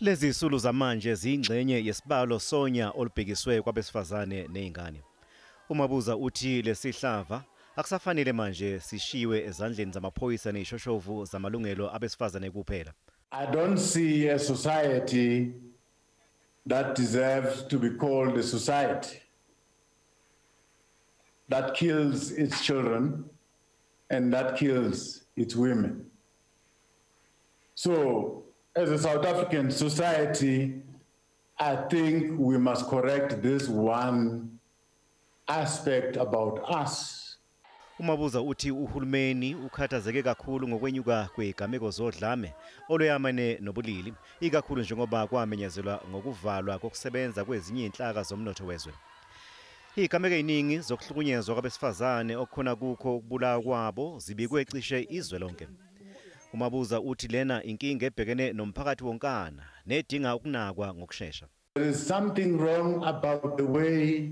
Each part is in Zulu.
Lezi zisulu zamanje ziyingxenye yesibalo sonya olubhekiswe kwabesifazane nezingane. UMabuza uthi lesihlava akusafanele manje sishiwe ezandleni zamaphoyisa nezishoshovu zamalungelo abesifazane kuphela. I don't see a society that deserves to be called a society that kills its children and that kills its women. So, as a South African society, I think we must correct this one aspect about us. UMabuza uthi uhulumeni ukhathazeke kakhulu ngokwenyuka kwezigameko zodlame olweyamane nobulili, ikakhulu njengoba kwamenyezelwa ngokuvalwa kokusebenza kwezinye inhlaka zomnotho wezwe. Izigameko eziningi zokuhlukunyezwa kwabesifazane okukhona kukho ukubulawa kwabo zibikwe cishe izwe lonke. UMabuza uthi lena inkinga ebhekene nomphakathi wonkana nedinga ukunakwa ngokushesha. There is something wrong about the way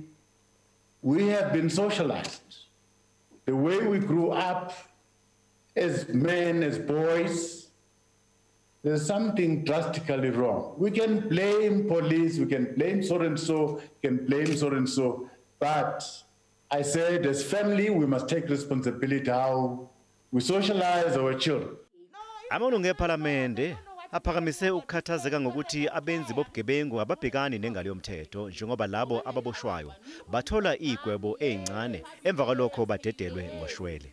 we have been socialized. The way we grew up as men, as boys, there's something drastically wrong. We can blame police, we can blame so-and-so, can blame so-and-so, but I said as family, we must take responsibility how we socialize our children. Amalungu ePhalamende aphakamise ukukhathazeka ngokuthi abenzi bobugebengu ababhekani nengalo yomthetho, njengoba labo ababoshwayo bathola igwebo ezincane, emva kwalokho badedelwe ngoshwele.